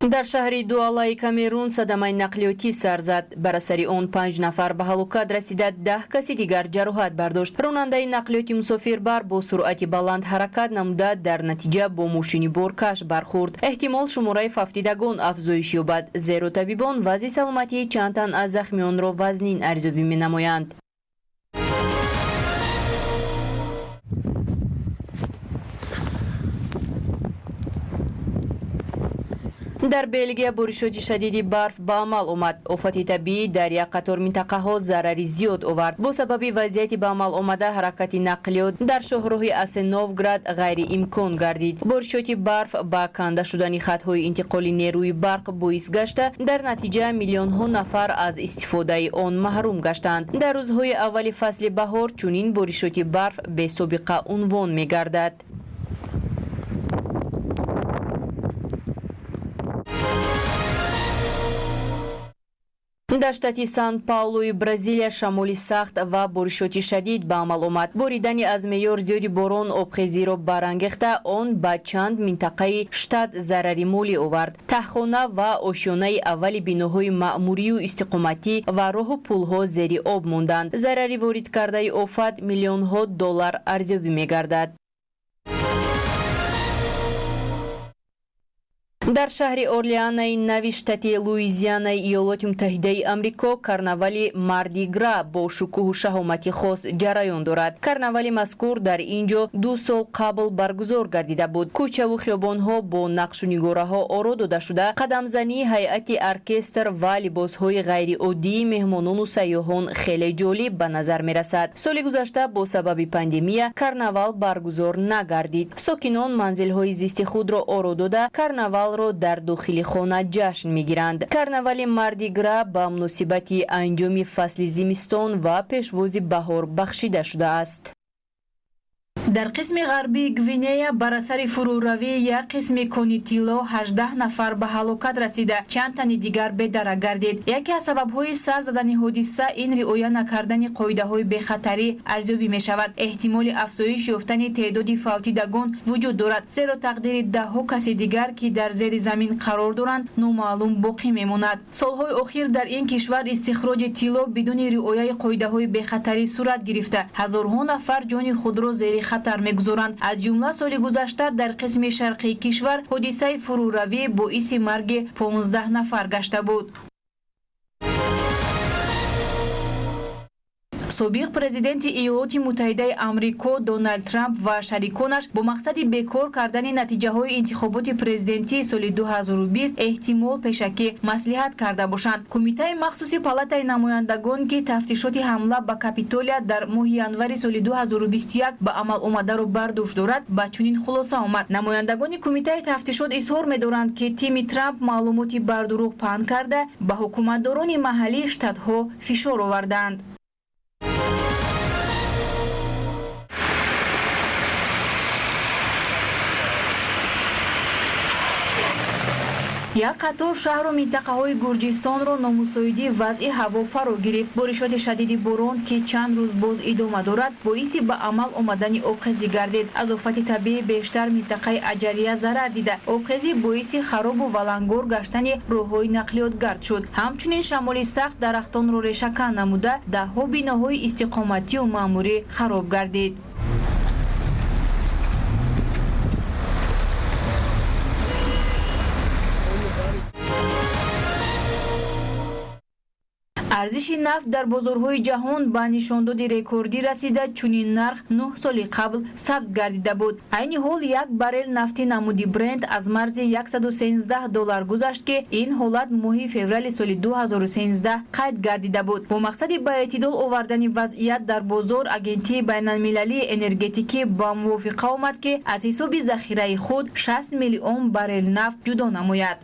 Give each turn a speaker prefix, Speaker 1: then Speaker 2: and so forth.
Speaker 1: Дар шаҳри Дуалаи Камерун садамаи нақлиётӣ сар зад. Бар асари он 5 нафар ба ҳалокат расида, 10 каси дигар ҷароҳат бардошт. Ронандаи нақлиёти мусофирбар бо суръати баланд ҳаракат намуда, дар натиҷа бо мошини боркаш бархӯрд. Эҳтимол шумораи фавтидагон афзоиш ёбад, зеро табибон вазъи саломатии чанд тан аз захмиёнро вазнин арзёбӣ менамоянд. Дар Белгия боришоти шадиди барф ба амал омад. Офати табиӣ дар як қатор минтақаҳо зарари зиёд овард. Бо сабаби вазъияти ба амал омада ҳаракати нақлиёт дар шоҳроҳи Асеновград ғайриимкон гардид. Боришоти барф ба канда шудани хатҳои интиқоли нерӯи барқ боис гашта, дар натиҷа миллионҳо нафар аз истифодаи он маҳрум гаштанд. Дар рӯзҳои аввали фасли баҳор чунин боришоти барф бесобиқа унвон мегардад. Дар штати Сан-Паулуи Бразилия шамоли сахт ва боришоти шадид ба амал омад. Боридани аз меъёр зиёди борон обхезиро барангехта, он ба чанд минтақаи штат зарари молӣ овард. Таҳхона ва ошёнаи аввали биноҳои маъмурию истиқоматӣ ва роҳу пулҳо зери об монданд. Зарари воридкардаи офат миллионҳо доллар арзёбӣ мегардад. Дар шаҳри Орлеанаи нави штати Луизианаи Иёлоти Муттаҳидаи Амрико карнавали Марди Гра бо шукӯҳу шаҳомати хос ҷараён дорад. Карнавали мазкур дар ин ҷо 2 сол қабл баргузор гардида буд. Кӯчаву хиёбонҳо бо нақшу нигораҳо оро дода шуда, қадамзании ҳайати оркестр ва либосҳои ғайриоддии меҳмонону сайёҳон хеле ҷолиб ба назар мерасад. Соли гузашта бо сабаби пандемия карнавал баргузор нагардид. Сокинон манзилҳои зисти худро оро дода, карнавалро дар дохили хона ҷашн мегиранд. Карнавали Марди Гра ба муносибати анҷоми фасли зимистон ва пешвози баҳор бахшида шудааст.
Speaker 2: Дар қисми ғарбии Гвинея бар асари фурӯравии як қисми кони тилло 18 нафар ба ҳалокат расида, чанд тани дигар бедарак гардид. Яке аз сабабҳои сар задани ҳодиса ин риоя накардани қоидаҳои бехатарӣ арзёбӣ мешавад. Эҳтимоли афзоиш ёфтани теъдоди фавтидагон вуҷуд дорад, зеро тақдири даҳҳо каси дигар, ки дар зери замин қарор доранд, номаълум боқӣ мемонад. Солҳои охир дар ин кишвар истихроҷи тилло бидуни риояи қоидаҳои бехатарӣ сурат гирифта, ҳазорҳо нафар ҷони худро зери хатар мегузоранд. Аз ҷумла соли гузашта дар қисми шарқии кишвар ҳодисаи фурӯравӣ боиси марги 15 нафар гашта буд. Собиқ президенти Иёлоти Муттаҳидаи Амрико Доналд Трамп ва шариконаш бо мақсади бекор кардани натиҷаҳои интихоботи президентии соли 2020 эҳтимол пешакӣ маслиҳат карда бошанд. Кумитаи махсуси палатаи намояндагон, ки тафтишоти ҳамла ба Капитолия дар моҳи январи соли 2021 ба амал омадаро бардӯш дорад, ба чунин хулоса омад. Намояндагони кумитаи тафтишот изҳор медоранд, ки тими Трамп маълумоти бардурӯғ паҳн карда, ба ҳукуматдорони маҳаллии штатҳо фишор оварданд. Як қатор шаҳру минтақаҳои Гурҷистонро номусоидии вазъи ҳаво фаро гирифт. Боришоти шадиди борон, ки чанд рӯз боз идома дорад, боиси ба амал омадани обхезӣ гардид. Аз офати табиӣ бештар минтақаи Аҷария зарар дида, обхезӣ боиси харобу валангор гаштани роҳҳои нақлиётгард шуд. Ҳамчунин шамоли сахт дарахтонро решакан намуда, даҳҳо биноҳои истиқоматию маъмурӣ хароб гардид. Арзиши нафт дар бозорҳои ҷаҳон ба нишондоди рекордӣ расида, чунин нарх 9 соли қабл сабт гардида буд. Айни ҳол як баррел нафти намуди Брент аз марзи 113 доллар гузашт, ки ин ҳолат моҳи феврали соли 2013 қайд гардида буд. Бо мақсади ба эътидол овардани вазъият дар бозор, Агентии байналмилалии энергетикӣ ба мувофиқа омад, ки аз ҳисоби захираи худ 60 миллион баррел нафт ҷудо намояд.